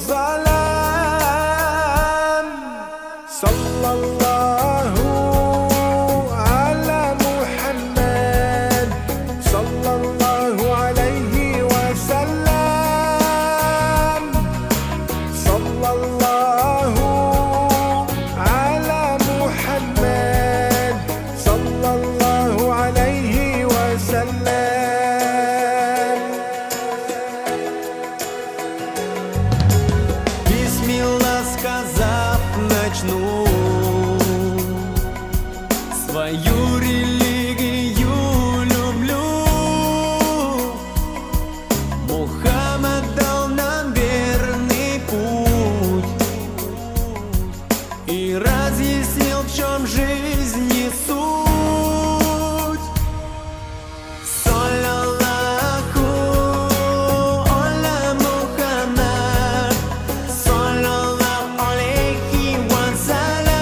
الظلام. صلى الله على محمد صلى الله عليه وسلم. صلى الله على محمد صلى الله عليه وسلم. Бисмилла сказав, начну свою религию люблю. Мухаммад дал нам верный путь и разъяснил, в чем жизни суть. Саллаллаху аля Мухаммад, саллаллаху алейхи вассалям.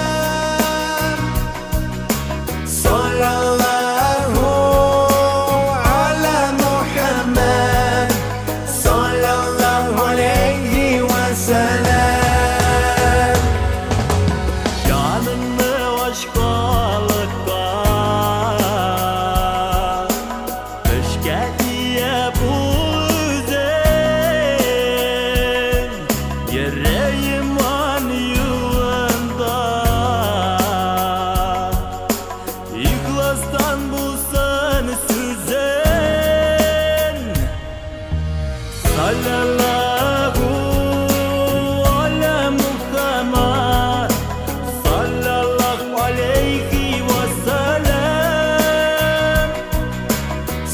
Саллаллаху аля Мухаммад, саллаллаху алейхи вассалям. Җанымны башкалыкка Көчкә ия бул үзең Йөре иман юлында Ихластан булсын сүзең. Саллаллаху аля Мухаммад, саллаллаху алейхи вассалям.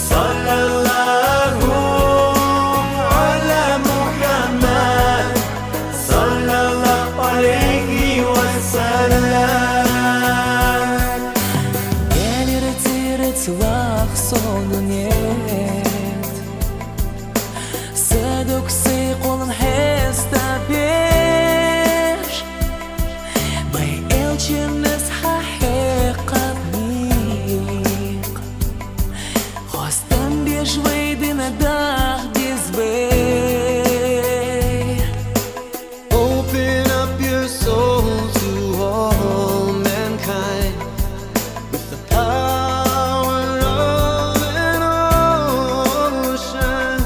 Саллаллаху аля Мухаммад, саллаллаху алейхи вассалям. Келир сонунет Садуксы қолын хестабеш Бай элчимиз хақиқатник Хостан беш вейдина дах дизбей. Open up your soul to all mankind with the power of an ocean.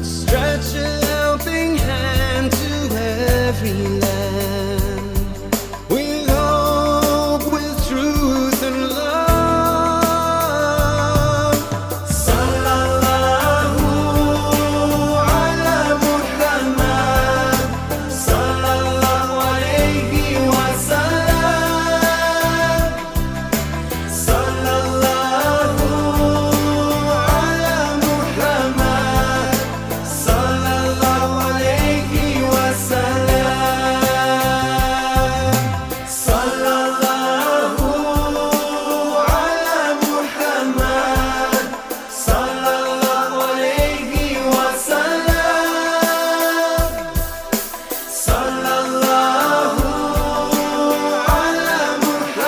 Stretch a helping hand to every land with hope, with truth and love. Sallallahu ala Muhammad, sallallahu alayhi wa sallam. Sallallahu ala Muhammad, sallallahu alayhi wa sallam. Sallallahu ala Muhammad, sallallahu alayhi wa sallam. Sallallahu ala Muhammad,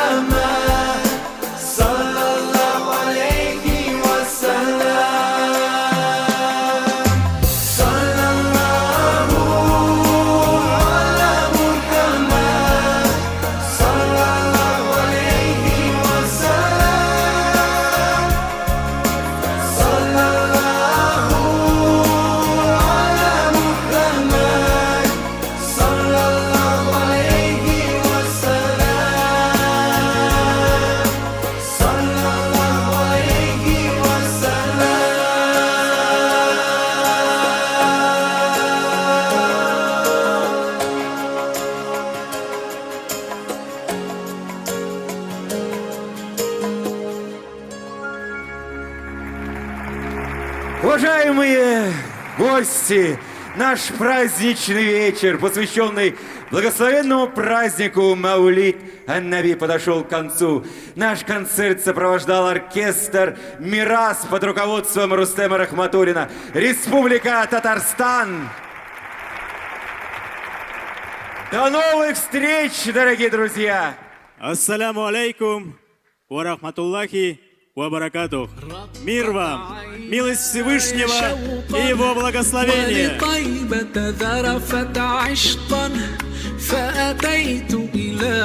sallallahu alayhi wa sallam. Sallallahu ala Muhammad, sallallahu alayhi wa sallam. Sallallahu ala Muhammad, sallallahu alayhi wa sallam. Sallallahu alayhi wa sallam. Уважаемые гости, наш праздничный вечер, посвященный благословенному празднику Маулид Ан-Наби, подошел к концу. Наш концерт сопровождал оркестр «Мирас» под руководством Рустема Рахматуллина. Республика Татарстан. До новых встреч, дорогие друзья! Ассаляму алейкум ва рахматуллахи ва баракатух. Мир вам, милость Всевышнего и Его благословение. ولطيبة ذرفت عشقا فأتيت إلى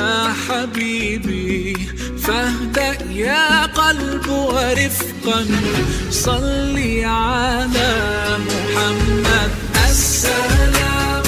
حبيبي فاهدأ يا قلب ورفقا صلي على محمد السلام.